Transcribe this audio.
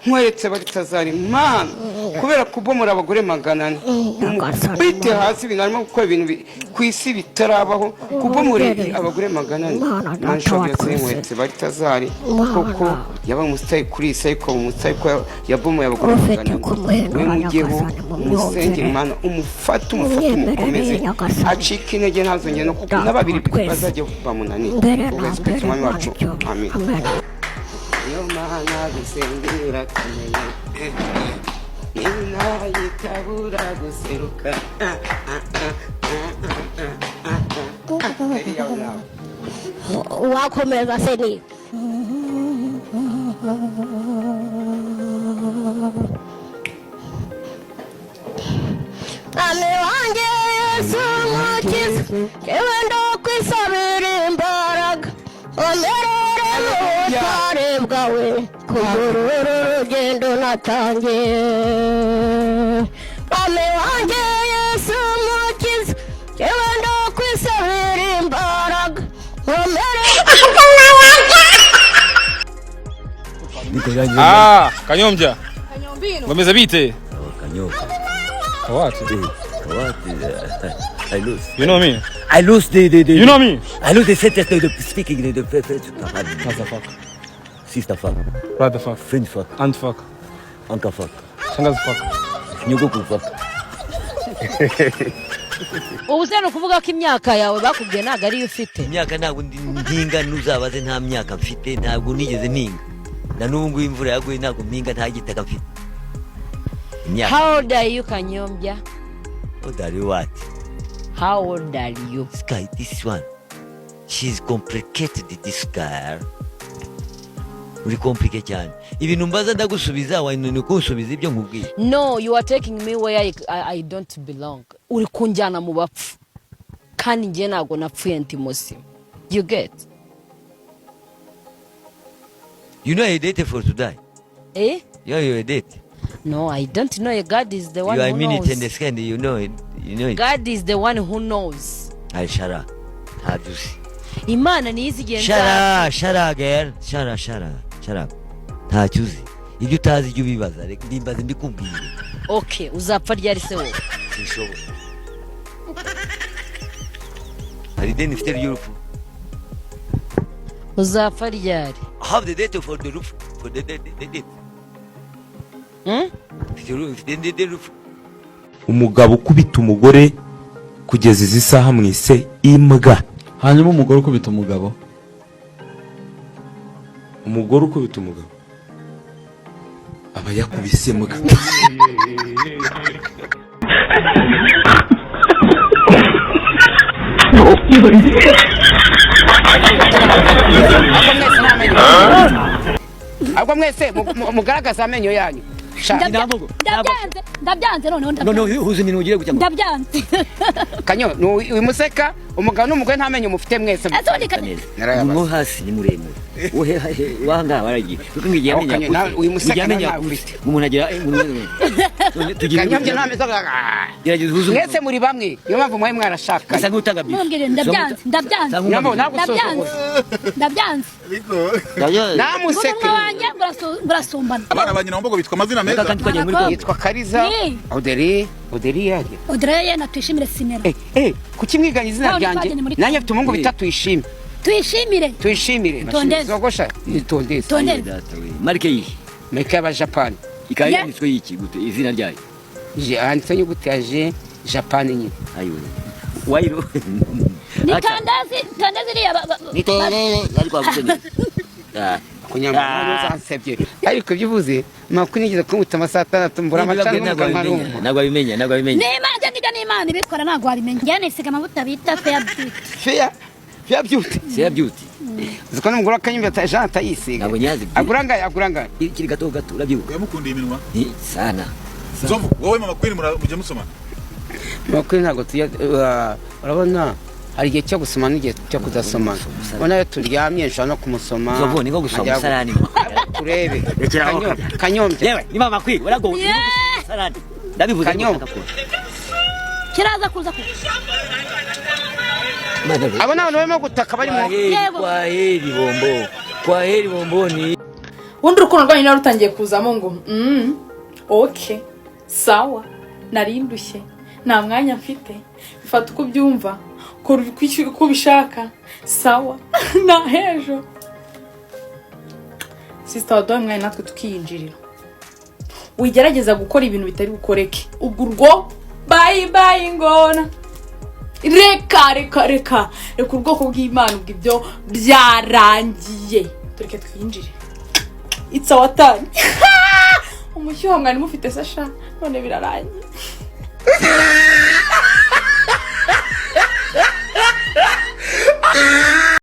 Nkweretse Baritazari, Mana, kubera kubomora abagore 400, umukubite hasi. Ibintu arimo gukora, ibintu ku isi bitarabaho, kubomora abagore 400. Mana, Mana Data ishobora wa byose, twese. nkweretse Baritazari Mana. koko yabaye umusitari kuri iyi si, ariko umusitari ko yabomoye abagore Ufite 400. kumuhenura, We mujyeho, Nyagasani, mu umusengere. myumvire. Mana, umufate, umufate, Umwemerere, umukomeze, Nyagasani. acike intege, ntazongere no Data na babiri wa twese. bazajya bamunanira. Mbere na Ubwo Yesu mbere, Kristo Umwami Mana wacu, icyubahiro. amen. Amen. Niyo Mana gusengera kumenya ninayitabura guseruka. Eri yawe nawe. Wakomeza se ni Mwami wanjye Yesu Mukiza, yewe ndakwisabira imbaraga, ongerere mu butware bwawe kugura uru rugendo natangiye. Mwami wanjye Yesu Mukiza, yewe ndakwisabira imbaraga, ongerere. Ah, Kanyombya. Ngomeza bite? Kanyombya. Kawati. Kawati. I lose. You know me? I lose the You know me? I lose the sentence, the speaking, the Mother fuck. Sister fuck. Brother fuck. Friend fuck. Aunt fuck. Uncle fuck. Shangazi fuck. Nyogokuru fuck. Ubu se ni ukuvuga ko imyaka yawe bakubwiye ntabwo ariyo ufite? Imyaka ntabwo mpinga, nuzabaze, nta myaka mfite, ntabwo nigeze mpinga. Na n'ubu ngubu imvura yaguye ntabwo mpinga, nta gitaka mfite. Imyaka. How old are you, Kanyombya? Old are you what? How old are you? This guy, this one. She's complicated, this girl. Uri compliqué cyane. Ibintu mbaza ndagusubiza, wananiwe kunsubiza ibyo nkubwiye. No, you are taking me where I don't belong. Uri kunjyana mu bapfu, kandi njye ntabwo napfuye, ndi muzima. You get? You know a date for today. Eh? You know a date. No, I don't know. God is the one You are who minute knows. and a second, you know it. You know it. God is the one who knows. Ay, shara. Ntabyo uzi. Imana niyo izigenza. Shara, shara girl. Shara, shara. Shara. Ntacyo uzi. Ibyo utazi ijya ubibaza. Reka mbimbaze mbikubwire. Okay, uzapfa ryari se wowe? Sinshobora. Hari ideni mfite ry'urupfu. Uzapfa ryari? I have the date for the roof. For the date. Hmm? Mfite ideni y'urupfu. Umugabo ukubita umugore kugeza izi saha mwise imbwa. Hanyuma umugore ukubita umugabo? Umugore ukubita umugabo aba yakubise imbwa. Ahubwo mwese nta menyo, ahubwo mwese mugaragaze amenyo yanyu. Sha. Ndabyanze, ndabyanze noneho, ndabyanze. Noneho huza iminwa ugire gutya. Ndabyanze. Kanyo ni uyu museka, umugabo n'umugore nta menyo mufite mwese. Ese ubundi Narayabaze. Uwo hasi ni muremure. Uwo wahangaha baragiye. Kuko ngiye Aho amenya Kanyo, akuze. uyu museka Ngiye amenya nawe akuze. ufite. Umuntu agira tugira. Kanyombya nta meza. Gerageza uhuze. Mwese muri bamwe, niyo mpamvu mwari mwarashakanye. Usa nk'utanga bifu. Ntumbwire, ndabyanze, ndabyanze. Niyo mpamvu Ndabyanze. nagusuzugura. Ndabyanze. Namuseke. Umunwa wanjye burasumbana. Abana ba nyina wambogo bitwa amazina meza. Kandi twajya muri Kongo. Yitwa Kariza. Ni. Oderi, Oderi yajya. Audrey na Tuyishimire Sinera. Eh eh, kuki mwiganye izina Ntawe ryanjye? twageze muri Nanjye mfite umuhungu bita Tuyishime. Tuyishimire. Tuyishimire. Tondeze. Zogosha itondeze. Tondeze. Marike yihe? Marike y'Abajapani. Ikaba Yeah. yanditswe yiki gute izina ryayo? Handitseho inyuguti ya J, Japani nyine. Ayiwe. Wayiro. Ni Tondezi, Tondezi iriya Ni tonene ariko wavuze neza. Ah. Kunyamba uzansebye, ariko ibyo uvuze makuru nigeze kumwita amasaha 6 mbura amacana Ntabwo n'umukanwa. abimenya, ntabwo abimenya, ntabwo abimenya. N'Imana ibyo ngibyo n'Imana ibikora, ntabwo wabimenya. Njyewe nisiga amavuta bita Fair Beauty. Fair Beauty. Fair Beauty. Uziko n'umugore wa Kanyumba Jean atayisiga? Ntabwo nyazi. Agura angahe? Agura angahe? Kiri gato gato, urabyibuka. Yamukundiye iminwa. Ni sana. Nzovu, wowe mama Queen mujya musomana? Makuru ntabwo tujya, urabona hari igihe cyo gusoma n'igihe cyo kudasomana. Ubona iyo turyamye nshobora no kumusoma. Nzovu, ni nko gusoma Nkajya umusarani. Turebe. Rekera aho. Kanyombya. Yewe, ni mama Queen, urago. Yeah. Umusarani. Ndabivuze. Kanyombya. Kiraza kuza ku Abo ni abantu barimo gutaka barimo. Yego. Kwa heri bombo. Kwa heri bomboni. Ubundi urukundo rwanyu niba rutangiye kuzamo ngo okay, sawa, narindushye, nta mwanya mfite, bifata uko ubyumva, kora uko ubishaka, sawa na hejo. Sister, waduhaye umwanya natwe tukiyinjirira. Wigerageza gukora ibintu bitari bukoreke, ubwo urwo bye bye ngona. Reka reka reka reka, ubwoko bw'Imana, ubwo ibyo byarangiye, tureke twinjire. It's our time. Umushyuho mwari mufite, sasha, none birarangiye.